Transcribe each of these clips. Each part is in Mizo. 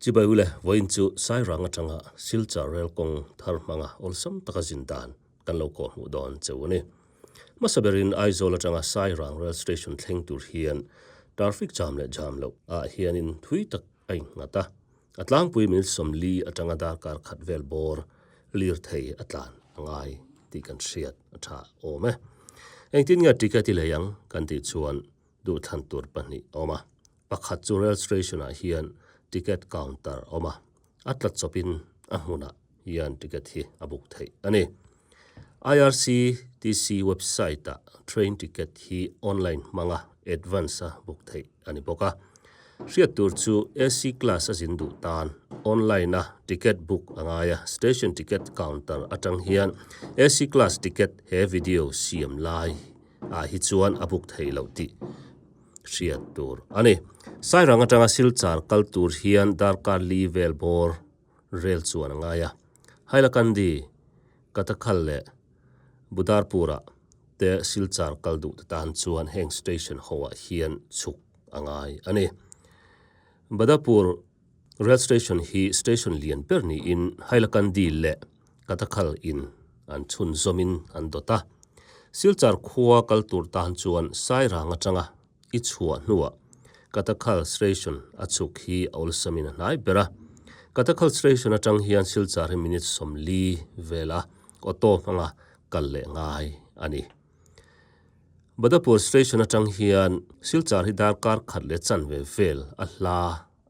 Chibai ule, vawiin chu Sairang atanga Silchar rel kawng thar hmanga awlsam taka zin dan kan lo kawhhmuh dawn cheu a ni. Hmasa berin Aizawl atanga Sairang rail station thleng tur hian traffic jam leh jam loh ah hianin thui tak a innghat a, a tlangpui minute 40 atanga darkar khat vel bawr lirthei a tlan a ngai tih kan hriat a tha awm e. Engtin nge ticket i lei ang kan tih chuan duhthlan tur pahnih a awm a, pakhat chu rail station ah hian ticket counter a awm a, a tla chawpin a hmunah hian ticket hi a book theih a ni. IRCTC website ah train ticket hi online hmanga advance a book theih a ni bawk a. Hriat tur chu AC class a zin duh tan online a ticket book a ngai a, station ticket counter atang hian AC class ticket he video siam lai ah hi chuan a book theih loh tih hriat tur a ni. Sairang atanga Silchar kal tur hian darkar li vel bawr rel chuan a ngai a. Hailakandi, Katakhal leh Budarpur-ah te Silchar kal duh te tan chuan heng station ho ah hian chhuk a ngai a ni. Badapur rail station hi station lian ber niin Hailakandi leh Katakhal in an chhunzawmin an dawt a. Silchar khua kal tur tan chuan Sairang atanga i chhuah hnuah Katakhal station a chhuk hi a awlsamin a hnai ber a. Katakhal station atang hian Silchar hi minute 40 vela auto hmanga kal leh ngai a ni. Badapur station atang hian Silchar hi darkar khat leh chanve vel a hla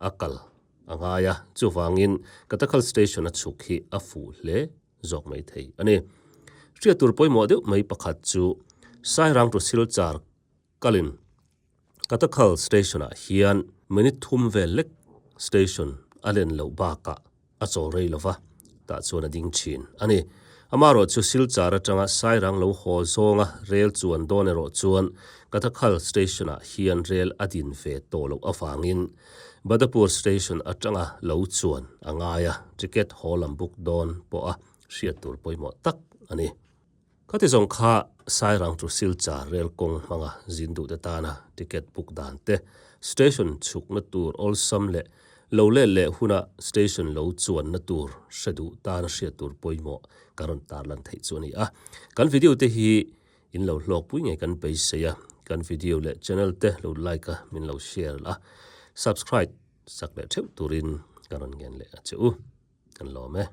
a kal a ngai a, chuvangin Katakhal station a chhuk hi a fuh hle zawk mai thei a ni. Hriat tur pawimawh deuh mai pakhat chu Sairang to Silchar kalin Katakhal station ah hian minute thum vel lek station a len loh bakah a chawl rei lova, tah chuan a ding thin a ni. Amaherawh chu Silchar atanga Sairang lo haw zawnga rel chuan dawn erawh chuan Katakhal station ah hian rel a din ve tawh loh avangin Badapur station atanga lo chuan a ngai a, ticket haw lam book dawn pawha hriat tur pawimawh tak a ni. Khati zawng kha Sairang to Silchar rel kawng hmanga zin duhte tana ticket book dan te, station chhukna tur awlsam leh lo let leh huna station lo chuanna tur hre duh tana hriat tur pawimawh kan rawn tarlan theih chu a ni a. Kan video te hi in lo hlawkpui ngei kan beisei a, kan video leh channel te lo like a min lo share la, subscribe sak leh theuh turin ka rawn ngen leh a che u. Kan lawm e.